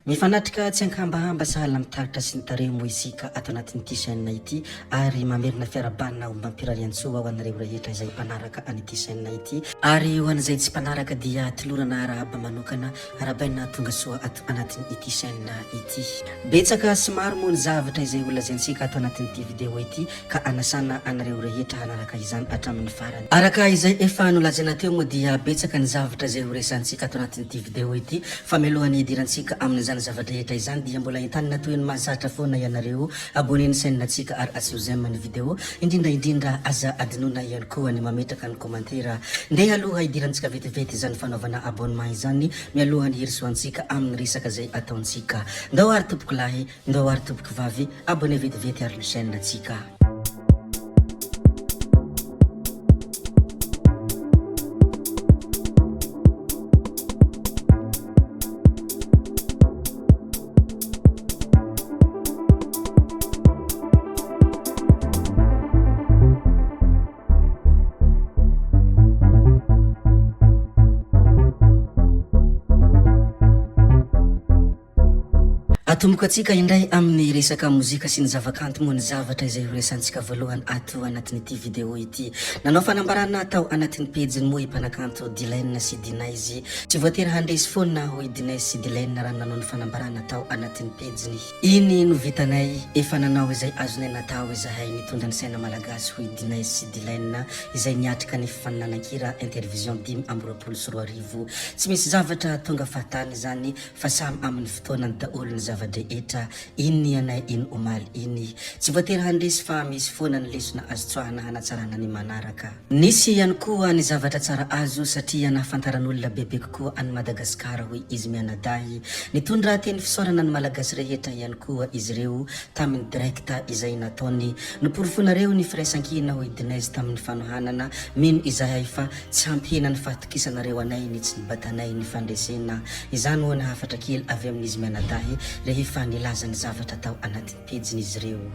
Mifanatrika tsy ankahambahamba sahala amin'ny taratra sy ny tarehy moa isika ato anatin'ity chaîne ity ary mamerina fiarahabana ombam-pirariantsoa ho anareo rehetra izay mpanaraka an'ity chaîne ity. Ary ho an'izay tsy mpanaraka dia tolorana arahaba manokana, arahabaina tongasoa ato anatin'ity chaîne ity. Betsaka sy maro moa ny zavatra izay ho lazaintsika ato anatin'ity vidéo ity ka anasana anareo rehetra hanaraka izany hatramin'ny farany. Araka izay efa nolazaina teo moa dia betsaka ny zavatra izay ho resahantsika ato anatin'ity vidéo ity fa mialohan'ny hidirantsika amin'izany zava-drehetra izany dia mbola entanina toy ny mahazatra foana ianareo abonner ny chaîne-ntsika ary asio j'aime ny vidéo indrindra indrindra aza adinoina ihany koa ny mametraka ny commentaire. Ndeha aloha hidirantsika vetivety izany fanaovana abonnement izany mialohan'ny hirosoantsika amin'ny resaka izay ataontsika. Ndao ary tompokolahy Ndao ary tompoko vavy abonné vetivety ary ny chaîne tsika. Atomboka antsika indray amin'ny resaka mozika sy ny zavakanto moa ny zavatra izay horesantsika voalohany ato anatin'ity vidéo ity. Nanao fanambarana tao anatin'ny pejiny moa i mpanakanto Dylan sy Dinaise. Tsy voatery handresy foana hoy Dinaise sy Dylan raha nanao ny fanambarana tao anatin'ny pejiny. Iny no vitanay, efa nanao izay azonay natao izahay nitondra ny saina malagasy hoy Dinaise sy Dylan izay niatrika ny fifaninanan-kira Intervision 2025. Tsy misy zavatra tonga fahatany izany fa samy amin'ny fotoanany daholo ny zava-drehetra, iny ny anay iny omaly iny. Tsy voatery handresy fa misy foana ny lesona azo tsoahana hanatsarana ny manaraka. Nisy ihany koa ny zavatra tsara azo satria nahafantaran'olona bebe kokoa an'i Madagasikara hoy izy mianadahy. Nitondra teny fisaorana ny Malagasy rehetra ihany koa izy ireo tamin'ny direct izay nataony. Noporofoinareo ny firaisankina hoy Dinaise tamin'ny fanohanana, mino izahay fa Tsy hampihena ny fahatokisanareo anay ny tsy nibatanay ny fandresena. Izany ho'a ny hafatra kely avy amin'izy mianadahy rehefa nilaza ny zavatra tao anatin'ny pejin'izy ireo.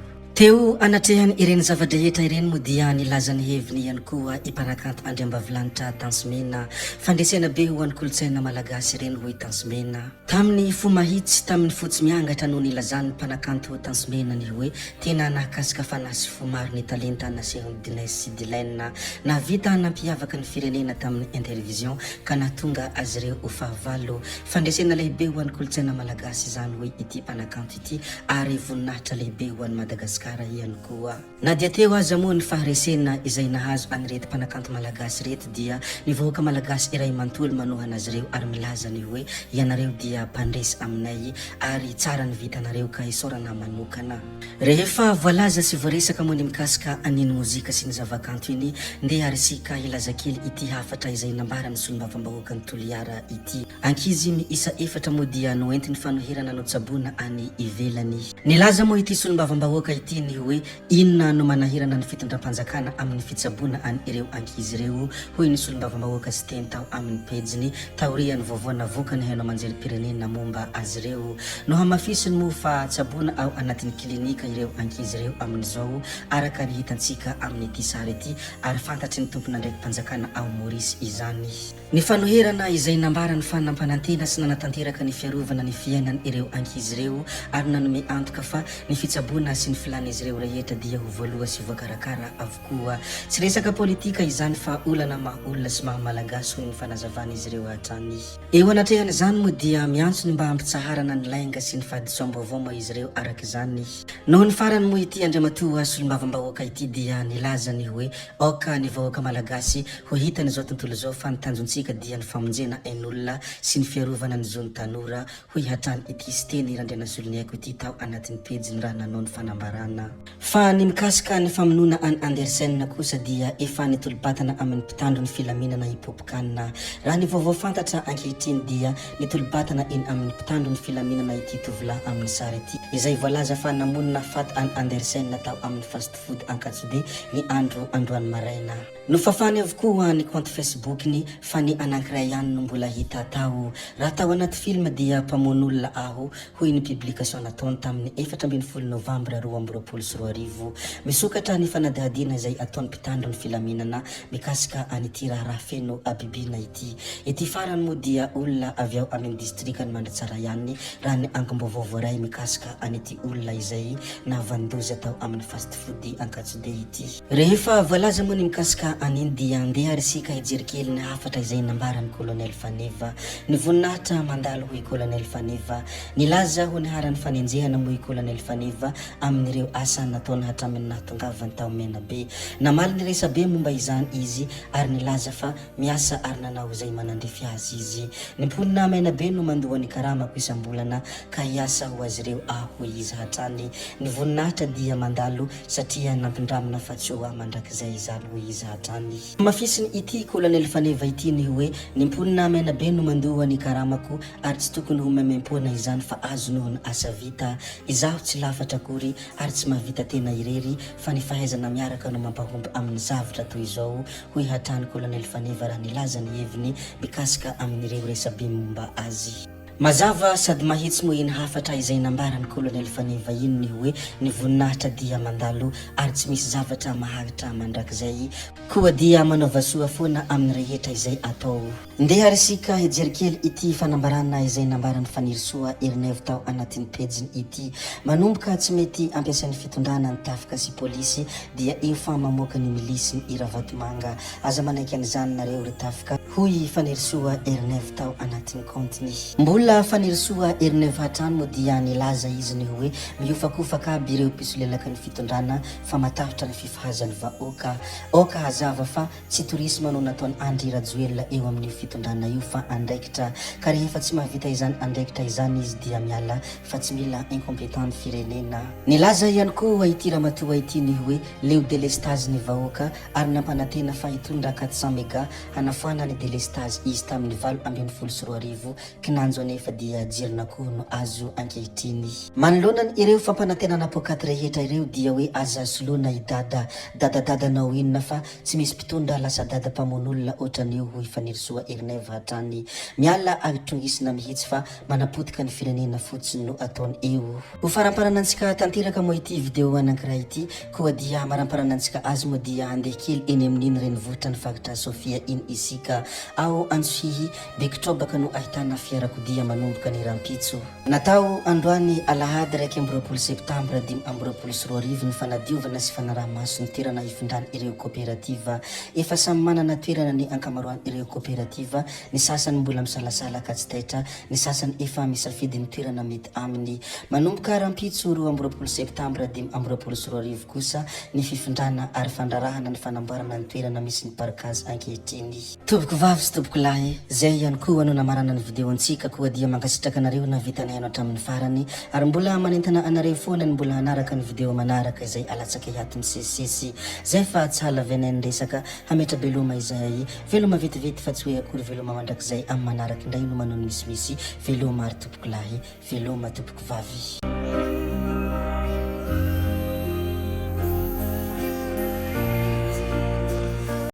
Teo anatrehan ireny zava-drehetra ireny moa dia nilaza ny heviny ihany koa i mpanakanto Andriambavilanitra Tansimena. Fandresena be ho an'ny kolontsaina malagasy ireny hoy Tansimena. Tamin'ny fo mahitsy, tamin'ny fo tsy miangatra no nilazan'ny mpanakanto Tansimena ny hoe tena nahakasika fanahy sy fo maro ny talenta nasehon'i Dines sy Dylan. Nahavita nampiavaka ny firenena tamin'ny Intervision ka nahatonga azy ireo ho fahavalo. Fandresena lehibe ho an'ny kolontsaina malagasy izany hoy ity mpanakanto ity ary voninahitra lehibe ho an'i Madagasikara ihany koa. Na dia teo aza moa ny faharesena izay nahazo an'ireto mpanakanto malagasy ireto dia ny vahoaka malagasy iray manontolo manohana azy ireo ary milaza ny hoe ianareo dia mpandresy aminay ary tsara ny vitanareo ka isaorana manokana. Rehefa voalaza sy voaresaka moa ny mikasika an'iny mozika sy ny zavakanto iny, ndeha ary isika hilaza kely ity hafatra izay nambaran'ny solombavambahoakan'i Toliara ity. Ankizy miisa efatra moa dia noentin'ny fanoherana notsaboina any ivelany. Nilaza moa ity solombavambahoaka ity ny hoe inona no manahirana ny fitondram-panjakana amin'ny fitsaboana an ireo ankizy ireo, hoy ny solombavambahoaka Siteny tao amin'ny pejiny, taorian'ny vaovao navoakan'ny haino aman-jerim-pirenena momba azy ireo. Nohamafisiny moa fa tsaboina ao anatin'ny kilinika ireo ankizy ireo amin'izao, araka ny hitantsika amin'ity sary ity, ary fantatry ny tompon'andraiki-panjakana ao Maurice izany. Ny fanoherana izay nambarany fa nampanantena sy nanatanteraka ny fiarovana ny fiainan ireo ankizy ireo ary nanome antoka fa ny fitsaboana sy ny filan'izy ireo rehetra dia ho voaloa sy voakarakara avokoa. Tsy resaka politika izany fa olana maha olona sy maha Malagasy hoy ny fanazavan'izy ireo hatrany. Eo anatrehan'izany moa dia miantso ny mba hampitsaharana ny lainga sy ny fahadisoam-baovao moa izy ireo araka izany. Noho ny farany moa ity Andriamatoa Solombavambahoaka ity dia nilaza ny hoe aoka ny vahoaka Malagasy ho hitan'izao tontolo izao fa ny tanjontsika dia ny famonjena ain'olona sy ny fiarovana ny zon'ny tanora, hoy hatrany ity Siteny Randrianasoloniaiko ity tao anatin'ny pejiny raha nanao ny fanambarana. Fa ny mikasika ny famonoana an'i Andersen kosa dia efa nitolo-batana amin'ny mpitandro ny filaminana i Popcaan. Raha ny vaovao fantatra ankehitriny dia nitolo-batana eny amin'ny mpitandro ny filaminana ity tovolahy amin'ny sary ity, izay voalaza fa namono nahafaty an'i Andersen tao amin'ny fast food Ankatsobe ny andro androany maraina. Nofafany avokoa ny kaonty Facebook-ny fa ny anankiray ihany no mbola hita tao. Raha tao anaty film dia mpamono olona aho, hoy ny publication nataony tamin'ny 14 novambra 2022. 2025. Misokatra ny fanadihadiana izay ataon'ny mpitandro ny filaminana mikasika an'ity raharaha feno habibiana ity. Ity farany moa dia olona avy ao amin'ny distrikan'i Mandritsara ihany raha ny angom-baovao voaray mikasika an'ity olona izay nahavanon-doza tao amin'ny fast food Ankatsobe ity. Rehefa voalaza moa ny mikasika an'iny dia andeha ary isika hijery kely ny hafatra izay nambaran'ny Colonel Faneva. Ny voninahitra mandalo hoy Colonel Faneva. Nilaza ho niharan'ny fanenjehana moa i Colonel Faneva amin'ireo asa nataony hatramin'ny nahatongavany tao Menabe. Namaly ny resabe momba izany izy ary nilaza fa miasa ary nanao izay manandrify azy izy. Ny mponina Menabe no mandoa ny karamako isam-bolana ka hiasa ho azy ireo aho hoy izy hatrany. Ny voninahitra dia mandalo satria nampindramina fa tsy ho ahy mandrakizay izany hoy izy hatrany. Hamafisiny ity Kolonely Faneva ity ny hoe ny mponina Menabe no mandoa ny karamako ary tsy tokony ho maimaimpoana izany fa azo noho ny asa vita. Izaho tsy lafatra akory ary tsy mahavita tena irery fa ny fahaizana miaraka no mampahomby amin'ny zavtra toy izao, hoy hatrany Kolonely Faneva raha nilaza ny heviny mikasika amin'ireo resabe momba azy. Mazava sady mahitsy moa iny hafatra izay nambaran'i Kolonely Faneva iny ny hoe ny voninahitra dia mandalo ary tsy misy zavatra maharitra mandrakizay koa dia manaova soa foana amin'ny rehetra izay atao. Ndeha ary isika hijery kely ity fanambarana izay nambaran'i Fanirisoa Ernaivo tao anatin'ny pejiny ity. Manomboka tsy mety ampiasain'ny fitondrana ny tafika sy polisy dia efa mamoaka ny milisiny i Ravatomanga. Aza manaiky an'izany nareo ry tafika, hoy i Fanirisoa Ernaivo tao anatin'ny kaontiny. Mbola Fanirisoa Ernaivo hatrany moa dia nilaza izy ny hoe mihofakofaka aby ireo mpisolelaka ny fitondrana fa matahotra ny fifahazan'ny vahoaka. Aoka hazava fa Tsy tourisme no nataon'i Andry Rajoelina eo amin'io fitondrana io fa andraikitra. Ka rehefa tsy mahavita izany andraikitra izany izy dia miala fa tsy mila incompetent ny firenena. Nilaza ihany koa ity ramatoa ity ny hoe leo delestazy ny vahoaka ary nampanantena fa hitondra 400 mega hanafoana ny delestazy izy tamin'ny 2018 kinanjo anefa dia jiron'akoho no azo ankehitriny. Manoloana ireo fampanantenana poakaty rehetra ireo dia hoe aza soloina i dada. Dada dadanao inona fa Tsy misy mpitondra lasa dada mpamono olona otran'io hoy Fanirisoa Ernaivo hatrany. Miala ary trongisina mihitsy fa manapotika ny firenena fotsiny no ataony eo. Ho faramparanantsika tanteraka moa ity video anankiray ity, koa dia hamaramparanantsika azy moa dia handeha kely eny amin'iny renivohitra ny faritra Sofia iny isika. Ao Antsohihy, Bekitrobaka no ahitana fiarakodia manomboka ny rahampitso. Natao androany alahady 21 septambra 2025 ny fanadiovana sy fanaraha-maso ny toerana hifindran'ireo koperativa. Efa samy manana toerana ny ankamaroan'ireo koperativa, ny sasany mbola misalasala ka tsy taitra, ny sasany efa misafidy ny toerana mety aminy. Manomboka rahampitso 22 septambra 2025 kosa ny fifindrana ary fandrarahana ny fanamboarana ny toerana misy ny parkage ankehitriny. Tompoko vavy sy tompoko lahy, zay ihany koa no namarana ny video antsika koa dia mankasitraka anareo nahavita nihaino hatramin'ny farany ary mbola manentana anareo foana ny mbola hanaraka ny video manaraka izay alatsakay ato misesisesy zay fa tsy halavianay ny resaka hametra-beloma izahay veloma vetivety fa tsy hoe akory veloma mandrakizay amin'ny manaraka indray no manao ny misimisy veloma ary tompoko lahy veloma tompoko vavy.